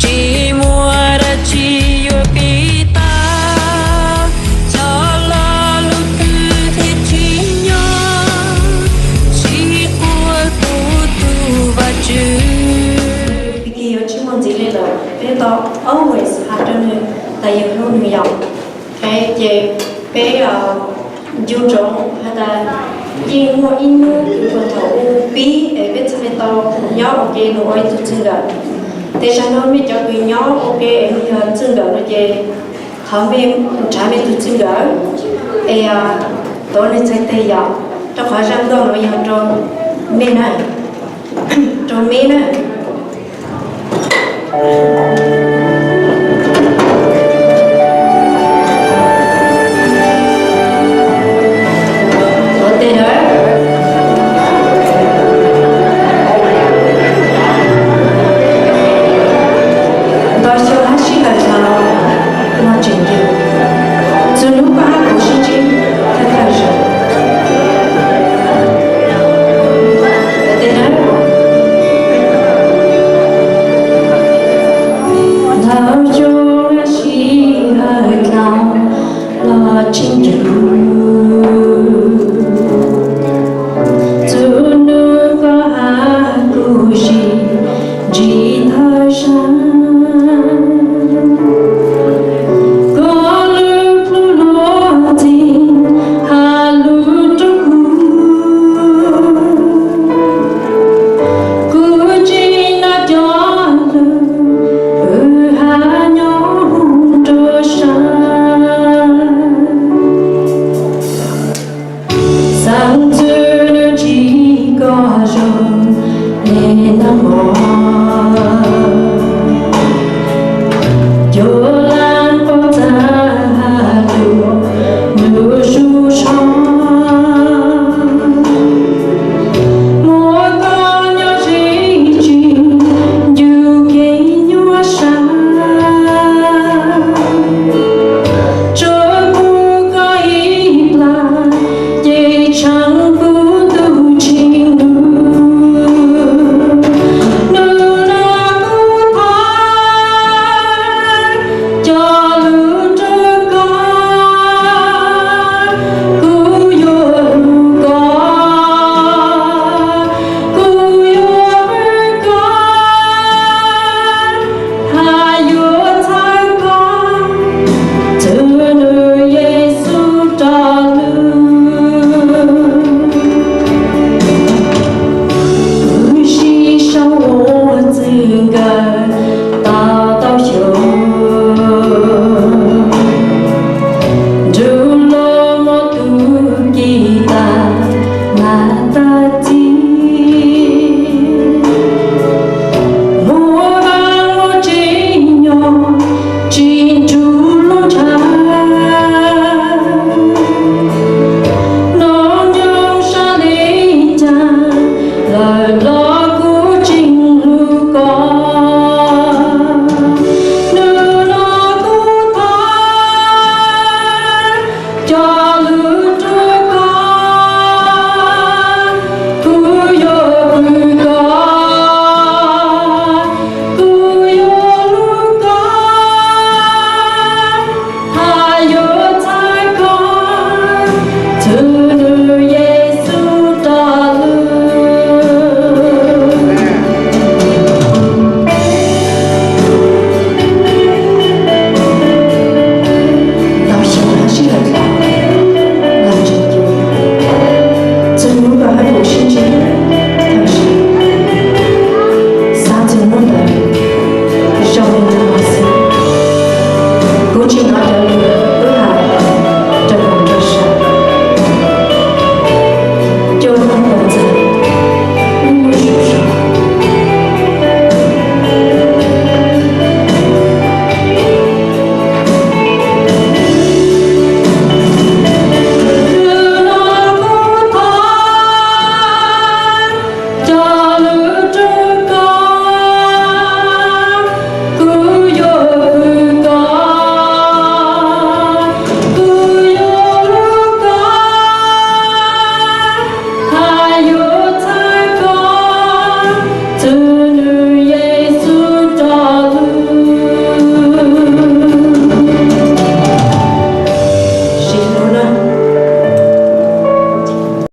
Tsis muaj dab tsi yuav piv tau, cov lo lus twg thiaj tsis nyob, tsis quaj kuv tus Vajtswv. Peb yuav tsis muaj ntxiv li lawm, peb tau always hais rau nws tas yus hlub nws yom. Ces peb ncu ntsoov has tas yeej muaj ib hnub puag thaum u pib es peb txhaj li tau nyob ua ke nws ua ib tug txij nkawm. Tej zaum no mej cov kws nyob ua ke es nws yog txij nkawm no ces thov mej nrhav mej tug txij nkawm es tuav nws txhais tes yom, rau qhov zaj nkauj no yog rau mej na, rau meb na.